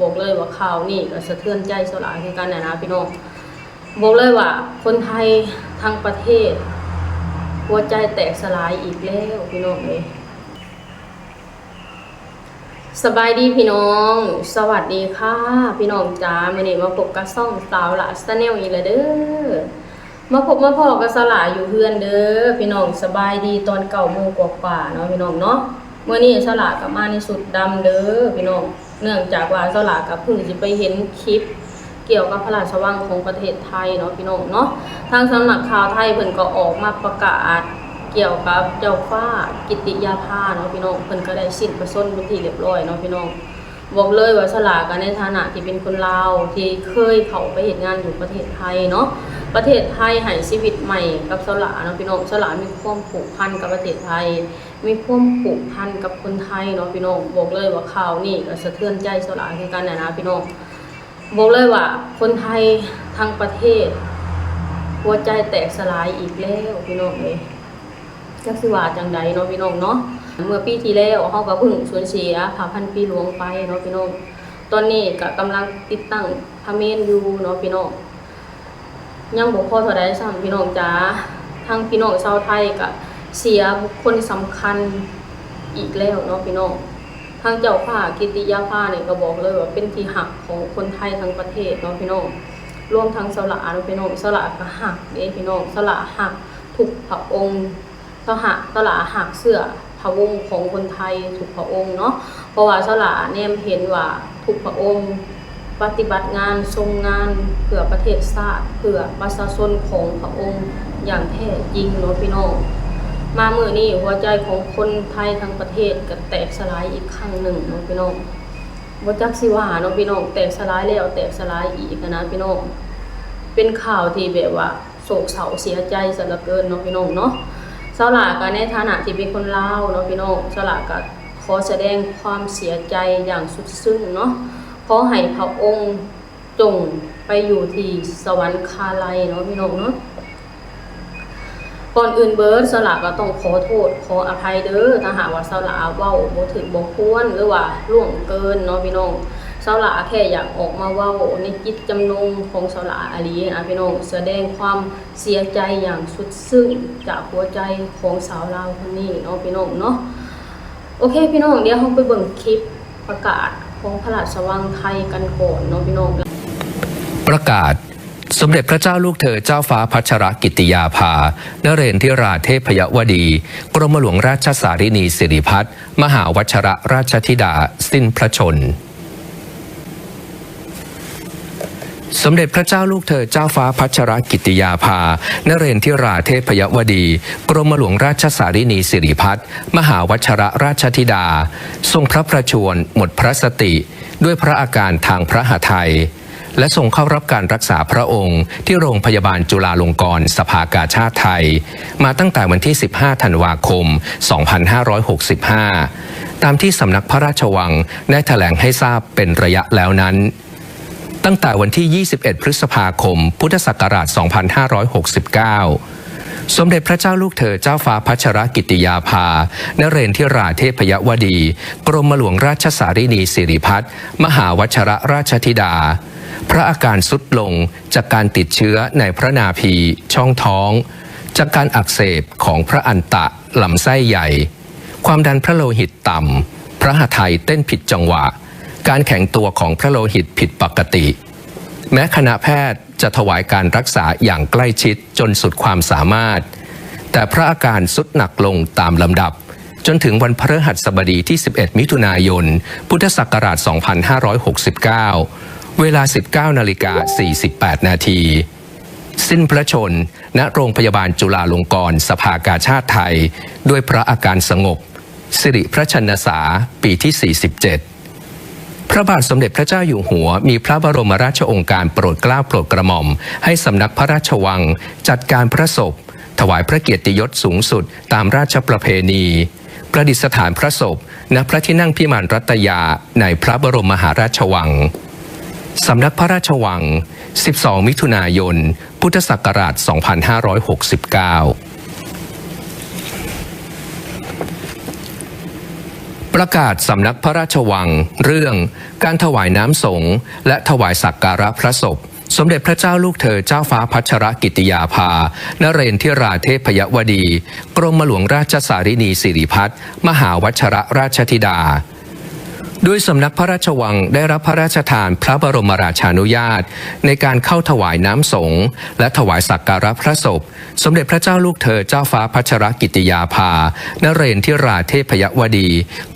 ບອກເລີຍວ່າຂ່າວນີ້ກໍສະເທືອນໃຈສາວຫຼາຍຄືກັນນະພີ່ນ້ອງ. ບອກເລີຍວ່າຄົນໄທທັງປະເທດຫົວໃຈແຕກສະຫຼາຍອີກແລ້ວພີ່ນ້ອງເອີຍ. ສະບາຍດີພີ່ນ້ອງ, ສະຫວັດດີຄ່ະພີ່ນ້ອງຈ໋າ. ມື້ນີ້ມາພົບກັບຊ່ອງສາວຫຼາ Channel ອີກແລ້ວເດີ. ມາພົບມາພໍ້ກັບສາວຫຼາຢູ່ເຮືອນເດີພີ່ນ້ອງ. ສະບາຍດີຕອນເກົ້າໂມງກວ່າໆເນາະພີ່ນ້ອງເນາະ. ມື້ນີ້ສາວຫຼາກໍມາໃນຊຸດດຳເດີພີ່ນ້ອງ, ເນື່ອງຈາກວ່າສາວຫຼາກໍເພິ່ງຊິໄປເຫັນຄລິບກ່ຽວກັບພະລາຊະວັງຂອງປະເທດໄທເນາະພີ່ນ້ອງເນາະ. ທາງສຳນັກຂ່າວໄທເພິ່ນກໍອອກມາປະກາດກ່ຽວກັບເຈົ້າຟ້າກິດຕິຍາພາເນາະພີ່ນ້ອງ, ເພິ່ນກໍໄດ້ສິ້ນພະຊົນເປັນທີ່ລຽບຮ້ອຍເນາະພີ່ນ້ອງ. ບອກເລີຍວ່າສາວຫຼາກໍໃນຖານະທີ່ເປັນຄົນລາວທີ່ເຄີຍເຂົ້າໄປເຮັດງານຢູ່ປະເທດໄທເນາະ, ປະເທດໄທໃຫ້ຊີວິດໃໝ່ກັບສາວຫຼາເນາະພີ່ນ້ອງ. ສາວຫຼາມີຄວາມຜູກພັນກັບປະເທດໄທ, ມີຄວາມຜູກພັນກັບຄົນໄທເນາະພີ່ນ້ອງ. ບອກເລີຍວ່າຂ່າວນີ້ກໍສະເທືອນໃຈສາວຫຼາຄືກັນນະພີ່ນ້ອງ. ບອກເລີຍວ່າຄົນໄທທັງປະເທດຫົວໃຈແຕກສະຫຼາຍອີກແລ້ວພີ່ນ້ອງເອີຍ. ຈັກຊິວ່າຈັ່ງໃດເນາະພີ່ນ້ອງເນາະ. ເມື່ອປີທີ່ແລ້ວເຮົາກໍເພິ່ງສູນເສຍພະພັນປີຫຼວງໄປເນາະພີ່ນ້ອງ. ຕອນນີ້ກໍກຳລັງຕິດຕັ້ງພະເມນຢູ່ເນາະພີ່ນ້ອງ. ຍັງບໍ່ພໍເທົ່າໃດຊ້ຳພີ່ນ້ອງຈ໋າ, ທາງພີ່ນ້ອງຊາວໄທກໍເສຍບຸກຄົນສຳຄັນອີກແລ້ວເນາະພີ່ນ້ອງ. ທາງເຈົ້າຟ້າກິດຕິຍາພານີ້ກໍບອກເລີຍວ່າເປັນທີ່ຮັກຂອງຄົນໄທທັງປະເທດເນາະພີ່ນ້ອງ, ລວມທັງສາວຫຼາເນາະພີ່ນ້ອງ. ສາວຫຼາກໍຮັກເດ້ພີ່ນ້ອງ, ສາວຫຼາຮັກທຸກພະອົງ. ສາວ ສາວຫຼາຮັກເຊື້ອພະວົງຂອງຄົນໄທທຸກພະອົງເນາະ, ເພາະວ່າສາວຫຼາແນມເຫັນວ່າທຸກພະອົງປະຕິບັດງານ ຊົງງານເພື່ອປະເທດຊາດ ເພື່ອປະຊາຊົນຂອງພະອົງຢ່າງແທ້ຈິງເນາະພີ່ນ້ອງ. ມາມື້ນີ້ຫົວໃຈຂອງຄົນໄທທັງປະເທດກໍແຕກສະຫຼາຍອີກຄັ້ງໜຶ່ງເນາະພີ່ນ້ອງ. ບໍ່ຈັກຊິວ່າເນາະພີ່ນ້ອງ, ແຕກສະຫຼາຍແລ້ວແຕກສະຫຼາຍອີກຫັ້ນນະພີ່ນ້ອງ. ເປັນຂ່າວທີ່ແບບວ່າ ໂສກເສົ້າເສຍໃຈຊະເຫຼືອເກີນເນາະພີ່ນ້ອງເນາະ. ສາວຫຼາກໍໃນຖານະທີ່ເປັນຄົນລາວເນາະພີ່ນ້ອງ, ສາວຫຼາກໍຂໍສະແດງຄວາມເສຍໃຈຢ່າງສຸດຊຶ້ງເນາະ. ຂໍໃຫ້ພະອົງຈົ່ງໄປຢູ່ທີ່ສະຫວັນຄາໄລເນາະພີ່ນ້ອງເນາະ. ກ່ອນອື່ນເບີດ ສາວຫຼາກໍຕ້ອງຂໍໂທດຂໍອະໄພເດີ ຖ້າຫາກວ່າສາວຫຼາເວົ້າບໍ່ຖືກບໍ່ຄວນ ຫຼືວ່າລ່ວງເກີນເນາະພີ່ນ້ອງ. ສາວຫຼາແຄ່ຢາກອອກມາເວົ້າໃນຈິດຈຳນົງຂອງສາວຫຼາອີ່ຫຼີນະພີ່ນ້ອງ, ສະແດງຄວາມ ເສຍໃຈຢ່າງສຸດຊຶ້ງຈາກຫົວໃຈຂອງສາວລາວຄົນນີ້ເນາະພີ່ນ້ອງເນາະ. ໂອເຄພີ່ນ້ອງ, ດຽວເຮົາໄປເບິ່ງຄລິບປະກາດຂອງພະລາຊະວັງໄທກັນກ່ອນເນາະພີ່ນ້ອງ. ປະກາດ, ສົມເດັດພະເຈົ້າລູກເທີເຈົ້າຟ້າພັດຊະລະກິດຕິຍາພາ ນະເຣນທິລາເທບພະຍະວະດີ ກົມມະຫຼວງລາຊະສາລິນີສິລິພັດ ມະຫາວັດຊະລະລາຊະທິດາ ສິ້ນພະຊົນ. ສົມເດັດພະເຈົ້າລູກເທີເຈົ້າຟ້າພັດຊະລະກິດຕິຍາພາ ນະເຣນທິລາເທບພະຍະວະດີ ກົມມະຫຼວງລາຊະສາລິນີສິລິພັດ ມະຫາວັດຊະລະລາຊະທິດາ ຊົງພະປະຊວນໝົດພະສະຕິດ້ວຍພະອາການທາງພະຫະໄທ ແລະ ຊົງເຂົ້າຮັບການຮັກສາພະອົງທີ່ໂຮງພະຍາບານຈຸລາລົງກອນສະພາກາຊາດໄທ ມາຕັ້ງແຕ່ວັນທີສິບຫ້າ ທັນວາຄົມ ສອງພັນຫ້າຮ້ອຍຫົກສິບຫ້າ ຕາມທີ່ສຳນັກພະລາຊະວັງໄດ້ຖະແຫຼງໃຫ້ຊາບເປັນໄລຍະແລ້ວນັ້ນ, ຕັ້ງແຕ່ວັນທີ ຊາວເອັດ ພຶດສະພາຄົມ ພຸດທະສັກກະລາດ ສອງພັນຫ້າຮ້ອຍຫົກສິບເກົ້າ ສົມເດັດພະເຈົ້າລູກເທີເຈົ້າຟ້າພັດຊະລະກິດຕິຍາພາ ນະເຣນທິລາເທບພະຍະວະດີ ກົມມະຫຼວງລາຊະສາລິນີສິລິພັດ ມະຫາວັດຊະລະລາຊະທິດາ ພະອາການຊຸດລົງຈາກການຕິດເຊື້ອໃນພະນາພີ ຊ່ອງທ້ອງ, ຈາກການອັກເສບຂອງພະອັນຕະ, ລຳໄສ້ໃຫຍ່, ຄວາມດັນພະໂລຫິດຕ່ຳ, ພະຫະໄທເຕັ້ນຜິດຈັງຫວະ, ການແຂງຕົວຂອງພະໂລຫິດຜິດປົກກະຕິ. ແມ້ຄະນະແພດຈະຖວາຍການຮັກສາຢ່າງໃກ້ຊິດຈົນສຸດຄວາມສາມາດ, ແຕ່ພະອາການຊຸດໜັກລົງຕາມລຳດັບ, ຈົນເຖິງວັນພະฤຫັດສະບະດີທີ ສິບເອັດ ມິຖຸນາຍົນ ພຸດທະສັກກະລາດ ສອງພັນຫ້າຮ້ອຍຫົກສິບເກົ້າ ເວລາ ສິບເກົ້າ ນາລິກາ ສີ່ສິບແປດ ນາທີ. ສິ້ນພະຊົນ ນະໂຮງພະຍາບານຈຸລາລົງກອນສະພາກາຊາດໄທ ດ້ວຍພະອາການສະຫງົບ, ສິລິພະຊັນນະສາ ປີທີ ສີ່ສິບເຈັດ. ພະບາດສົມເດັດພະເຈົ້າຢູ່ຫົວ ມີພະບະລົມມະລາຊະອົງການໂປຣດເກົ້າໂປຣດກະໝ່ອມ ໃຫ້ສຳນັກພະລາຊະວັງຈັດການພະສົບ, ຖວາຍພະກຽດຕິຍົດສູງສຸດຕາມລາຊະປະເພນີ, ປະດິດສະຖານພະສົບ ນະພະທີ່ນັ່ງພິມານລັດຕະຍາ ໃນພະບະລົມມະຫາລາຊະວັງ. ສຳນັກພະລາຊະວັງ, ສິບສອງ ມິຖຸນາຍົນ ພຸດທະສັກກະລາດ ສອງພັນຫ້າຮ້ອຍຫົກສິບເກົ້າ. ປ ປະກາດສຳນັກພະລາຊະວັງ ເລື່ອງການຖວາຍນ້ຳສົງ ແລະ ຖວາຍສັກກາລະພະສົບ ສົມເດັດພະເຈົ້າລູກເທີເຈົ້າຟ້າພັຊຣະກິດຕິຍາພາ ນະເຣນທິລາເທບພະຍະວະດີ ກົມມະຫຼວງຣາຊສາລິນີສິລິພັຊ ມະຫາວັດຊະລະຣາຊທິດາ. ໂດຍສຳນັກພະລາຊະວັງໄດ້ຮັບພະລາຊະທານພະບໍລົມລາຊານຸຍາດ ໃນການເຂົ້າຖວາຍນ້ຳສົງ ແລະ ຖວາຍສັກກາລະພະສົບ ສົມເດັດພະເຈົ້າລູກເທີເຈົ້າຟ້າພັຊຣະກິດຕິຍາພາ ນະເຣນທິລາເທບພະຍະວະດີ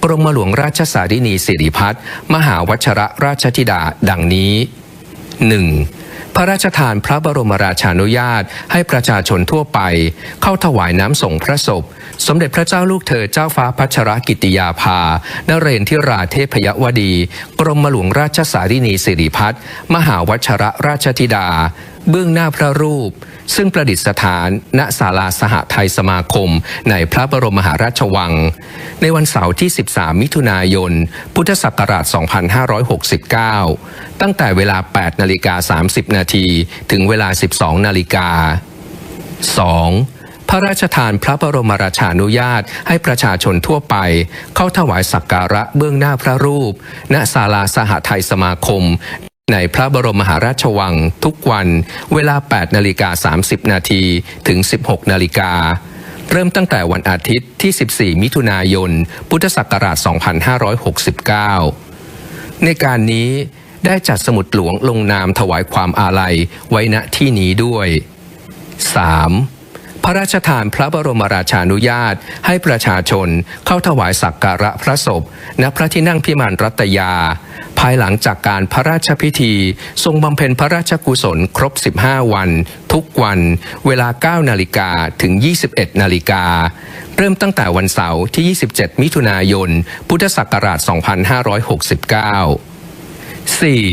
ກົມມະຫຼວງຣາຊສາລິນີສິລິພັຊ ມະຫາວັດຊະລະຣາຊທິດາ ດັ່ງນີ້. ໜຶ່ງ ພະລາຊະທານພະບໍລົມລາຊານຸຍາດໃຫ້ປະຊາຊົນທົ່ວໄປເຂົ້າຖວາຍນ້ຳສົງພະສົບ ສົມເດັດພະເຈົ້າລູກເທີເຈົ້າຟ້າພັຊຣະກິດຕິຍາພາ ນະເຣນທິລາເທບພະຍະວະດີ ກົມມະຫຼວງຣາຊສາລິນີສິລິພັຊ ມະຫາວັດຊະລະຣາຊທິດາ ເບື້ອງໜ້າພະຮູບ ຊຶ່ງປະດິດສະຖານ ນະສາລາສະຫະໄທສະມາຄົມ ໃນພະບໍລົມມະຫາລາຊະວັງ ໃນວັນເສົາທີສິບສາມ ມິຖຸນາຍົນ ພຸດທະສັກກະລາດ ສອງພັນຫ້າຮ້ອຍຫົກສິບເກົ້າ ຕັ້ງແຕ່ເວລາ ແປດນາລິກາ ສາມສິບນາທີ ເຖິງເວລາ ສິບສອງນາລິກາ. ສອງ ພະລາຊະທານພະບໍລົມລາຊານຸຍາດໃຫ້ປະຊາຊົນທົ່ວໄປເຂົ້າຖວາຍສັກກາລະເບື້ອງໜ້າພະຮູບ ນະສາລາສະຫະໄທສະມາຄົມ ໃນພະບໍລົມມະຫາລາຊະວັງທຸກວັນ ເວລາ ແປດນາລິກາ ສາມສິບນາທີ ເຖິງ ສິບຫົກນາລິກາ ເລີ່ມຕັ້ງແຕ່ວັນອາທິດທີ ສິບສີ່ ມິຖຸນາຍົນ ພຸດທະສັກກະລາດ ສອງພັນຫ້າຮ້ອຍຫົກສິບເກົ້າ. ໃນການນີ້ໄດ້ຈັດສະໝຸດຫຼວງລົງນາມຖວາຍຄວາມອາໄລໄວ້ ນະ ທີ່ນີ້ດ້ວຍ. ສາມ ພະລາຊະທານພະບໍລົມລາຊານຸຍາດໃຫ້ປະຊາຊົນເຂົ້າຖວາຍສັກກາລະພະສົບ ນະ ພະທີ່ນັ່ງພິມານລັດຕະຍາ ພາຍຫຼັງຈາກການພະລາຊະພິທີຊົງບຳເພັນພະລາຊະກຸສົນຄົບສິບຫ້າວັນ ທຸກວັນ ເວລາ ເກົ້ານາລິກາ ເຖິງ ຊາວເອັດນາລິກາ ເລີ່ມຕັ້ງແຕ່ວັນເສົາທີ ຊາວເຈັດ ມິຖຸນາຍົນ ພຸດທະສັກກະລາດ ສອງພັນຫ້າຮ້ອຍຫົກສິບເກົ້າ. ສີ່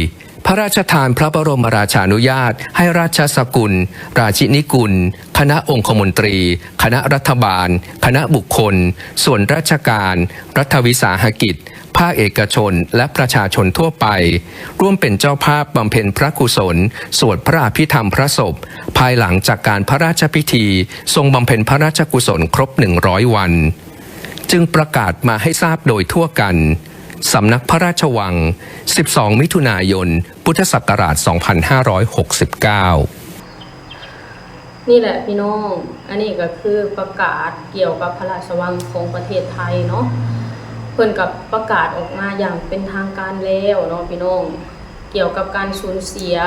ພະລາຊະທານພະບໍລົມລາຊານຸຍາດໃຫ້ລາຊະສະກຸນ, ລາຊິນີກຸນ, ຄະນະອົງຄະມົນຕີ, ຄະນະລັດຖະບານ, ຄະນະບຸກຄົນ, ສ່ວນລາຊະການ, ລັດຖະວິສາຫະກິດ, ພາກເອກະຊົນ ແລະ ປະຊາຊົນທົ່ວໄປ ຮ່ວມເປັນເຈົ້າພາບບຳເພັນພະກຸສົນ ສວດພະອະພິທຳພະສົບ ພາຍຫຼັງຈາກການພະລາຊະພິທີຊົງບຳເພັນພະລາຊະກຸສົນຄົບໜຶ່ງຮ້ອຍວັນ ຈຶ່ງປະກາດມາໃຫ້ຊາບໂດຍທົ່ວກັນ. ສຳນັກພະລາຊະວັງ ສິບສອງ ມິຖຸນາຍົນ ພຸດທະສັກກະລາດ ສອງພັນຫ້າຮ້ອຍຫົກສິບເກົ້າ. ນີ້ແຫຼະພີ່ນ້ອງ, ອັນນີ້ກໍຄືປະກາດກ່ຽວກັບພະລາຊະວັງຂອງປະເທດໄທເນາະ, ເພິ່ນກໍປະກາດອອກມາຢ່າງເປັນທາງການແລ້ວເນາະພີ່ນ້ອງ, ກ່ຽວກັບການສູນເສຍ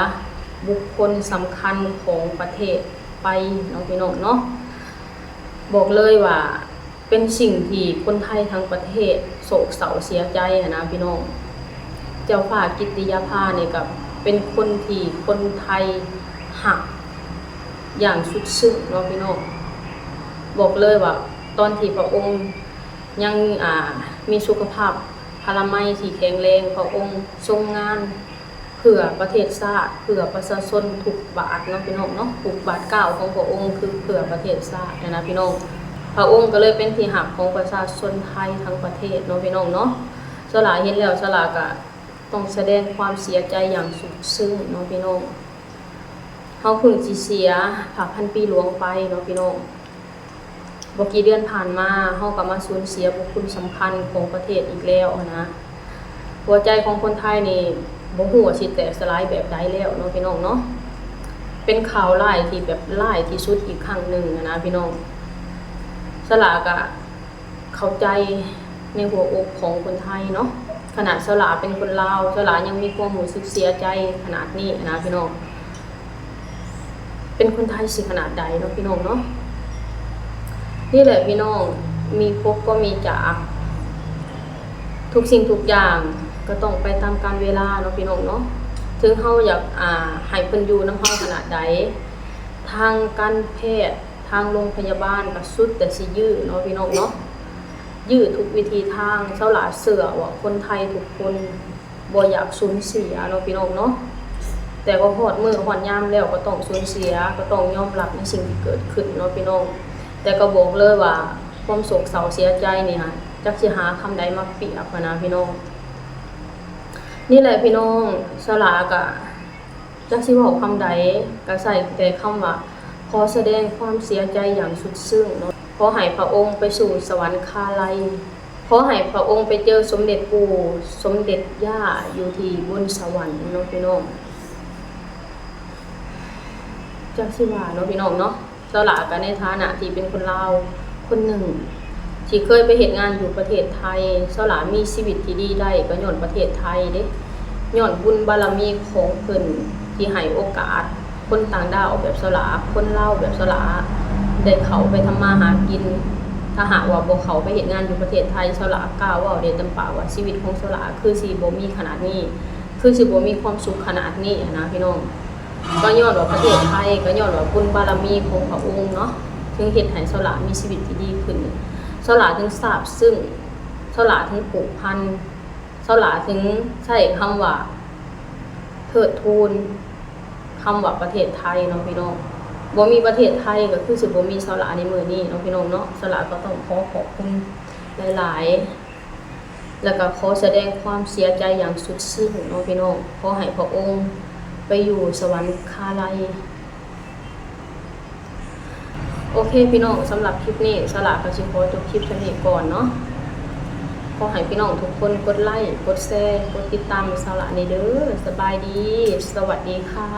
ບຸກຄົນສຳຄັນຂອງປະເທດໄປເນາະພີ່ນ້ອງເນາະ. ບອກເລີຍວ່າ ເປັນສິ່ງທີ່ຄົນໄທທັງປະເທດໂສກເສົ້າເສຍໃຈຫັ້ນນະພີ່ນ້ອງ. ເຈົ້າຟ້າກິດຕິຍາພານີ້ກໍເປັນຄົນທີ່ຄົນໄທຮັກຢ່າງສຸດຊຶ້ງເນາະພີ່ນ້ອງ. ບອກເລີຍວ່າຕອນທີ່ພະອົງຍັງ ອ່າ ມີສຸຂະພາບພະລາໄມທີ່ແຂງແຮງ, ພະອົງຊົງງານ ເພື່ອປະເທດຊາດ, ເພື່ອປະຊາຊົນທຸກບາດເນາະພີ່ນ້ອງເນາະ, ທຸກບາດກ້າວຂອງພະອົງຄືເພື່ອປະເທດຊາດຫັ້ນນະພີ່ນ້ອງ. ພະອົງກໍເລີຍເປັນທີ່ຮັກຂອງປະຊາຊົນໄທທັງປະເທດເນາະພີ່ນ້ອງເນາະ. ສາວຫຼ້າເຫັນແລ້ວ ສາວຫຼ້າກໍຕ້ອງສະແດງຄວາມເສຍໃຈຢ່າງສຸດຊຶ້ງເນາະພີ່ນ້ອງ. ເຮົາເພິ່ງຊິເສຍພະພັນປີຫຼວງໄປເນາະພີ່ນ້ອງ. ບໍ່ກີ່ເດືອນຜ່ານມາ ເຮົາກໍມາສູນເສຍບຸກຄຸນສຳຄັນຂອງປະເທດອີກແລ້ວຫັ້ນນະ. ຫົວໃຈຂອງຄົນໄທນີ້ບໍ່ຮູ້ວ່າຊິແຕກສະຫຼາຍແບບໃດແລ້ວເນາະພີ່ນ້ອງເນາະ. ເປັນຂ່າວຮ້າຍທີ່ແບບຮ້າຍທີ່ສຸດອີກຄັ້ງໜຶ່ງຫັ້ນນະພີ່ນ້ອງ. ສາວຫຼ້າກະເຂົ້າໃຈໃນຫົວອົກຂອງຄົນໄທເນາະ. ຂະໜາດສາວຫຼ້າເປັນຄົນລາວ ສາວຫຼ້າຍັງມີຄວາມຮູ້ສຶກເສຍໃຈຂະໜາດນີ້ຫັ້ນນະພີ່ນ້ອງ. ເປັນຄົນໄທຊິຂະໜາດໃດເນາະພີ່ນ້ອງເນາະ. ນີ້ແຫຼະພີ່ນ້ອງ, ມີພົບກໍມີຈາກ, ທຸກສິ່ງທຸກຢ່າງກໍຕ້ອງໄປຕາມການເວລາເນາະພີ່ນ້ອງເນາະ. ເຖິງເຮົາຢາກ ອ່າ ໃຫ້ເພິ່ນຢູ່ນຳເຮົາຂະໜາດໃດ, ທາງການແພດ, ທາງໂຮງພະຍາບານກໍສຸດແຕ່ຊິຢື້ອເນາະພີ່ນ້ອງເນາະ, ຢື້ອທຸກວິທີທາງ. ສາວຫຼ້າເຊື່ອວ່າຄົນໄທທຸກຄົນ ບໍ່ຢາກສູນເສຍເນາະພີ່ນ້ອງເນາະ, ແຕ່ກໍຮອດມື້ຮອດຍາມແລ້ວ ກໍຕ້ອງສູນເສຍ, ກໍຕ້ອງຍອມຮັບໃນສິ່ງທີ່ເກີດຂຶ້ນເນາະພີ່ນ້ອງ. ແຕ່ກໍບອກເລີຍວ່າຄວາມໂສກເສົ້າເສຍໃຈນີ້ຫັ້ນ ຈັກຊິຫາຄຳໃດມາປຽບຫັ້ນນະພີ່ນ້ອງ. ນີ້ແຫຼະພີ່ນ້ອງ, ສາວຫຼ້າກະຈັກຊິເວົ້າຄຳໃດ, ກະໃຊ້ແຕ່ຄຳວ່າ ຂໍສະແດງຄວາມເສຍໃຈຢ່າງສຸດຊຶ້ງເນາະ, ຂໍໃຫ້ພະອົງໄປສູ່ສະຫວັນຄາໄລ ຂໍໃຫ້ພະອົງໄປເຈີສົມເດັດປູ່ ສົມເດັດຍ່າຢູ່ທີ່ບົນສະຫວັນເນາະພີ່ນ້ອງ. ຈັກຊິວ່າເນາະພີ່ນ້ອງເນາະ, ສາວຫຼ້າກໍໃນຖານະທີ່ເປັນຄົນລາວຄົນໜຶ່ງ ທີ່ເຄີຍໄປເຮັດງານຢູ່ປະເທດໄທ, ສາວຫຼ້າມີຊີວິດທີ່ດີໄດ້ກໍຍ້ອນປະເທດໄທເດ້, ຍ້ອນບຸນບາລະມີຂອງເພິ່ນທີ່ໃຫ້ໂອກາດ ຄົນຕ່າງດ້າວແບບສາວຫຼ້າ, ຄົນລາວແບບສາວຫຼ້າ ໄດ້ເຂົ້າໄປທຳມາຫາກິນ. ຖ້າຫາກວ່າບໍ່ເຂົ້າໄປເຮັດງານຢູ່ປະເທດໄທ, ສາວຫຼ້າກ້າເວົ້າໄດ້ເຕັມປາກວ່າຊີວິດຂອງສາວຫຼ້າຄືຊິບໍ່ມີຂະໜາດນີ້, ຄືຊິບໍ່ມີຄວາມສຸກຂະໜາດນີ້ຫັ້ນນະພີ່ນ້ອງ. ກໍຍ້ອນວ່າປະເທດໄທ, ກໍຍ້ອນວ່າບຸນບາລະມີຂອງພະອົງເນາະ, ເຖິງເຮັດໃຫ້ສາວຫຼ້າມີຊີວິດທີ່ດີຂຶ້ນ. ສາວຫຼ້າເຖິງຊາບຊຶ້ງ, ສາວຫຼ້າເຖິງຜູກພັນ, ສາວຫຼ້າເຖິງໃຊ້ຄຳວ່າ ເທີດທູນຄຳວ່າປະເທດໄທເນາະພີ່ນ້ອງ. ບໍ່ມີປະເທດໄທກໍຄືຊິບໍ່ມີສາວຫຼ້າໃນມື້ນີ້ເນາະພີ່ນ້ອງເນາະ. ສາວຫຼ້າກໍຕ້ອງຂໍຂອບຄຸນຫຼາຍໆ ແລ້ວກໍຂໍສະແດງຄວາມເສຍໃຈຢ່າງສຸດຊຶ້ງເນາະພີ່ນ້ອງ. ຂໍໃຫ້ພະອົງໄປຢູ່ສະຫວັນຄາໄລ. ໂອເຄພີ່ນ້ອງ, ສຳລັບຄລິບນີ້ ສາວຫຼ້າກໍຊິຂໍຈົບຄລິບສ່ຳນີ້ກ່ອນເນາະ. ຂໍໃຫ້ພີ່ນ້ອງທຸກຄົນກົດໄລ, ກົດແຊ, ກົດຕິດຕາມໃຫ້ສາວຫຼ້າແດ່ເດີ. ສະບາຍດີ, ສະຫວັດດີຄ່ະ.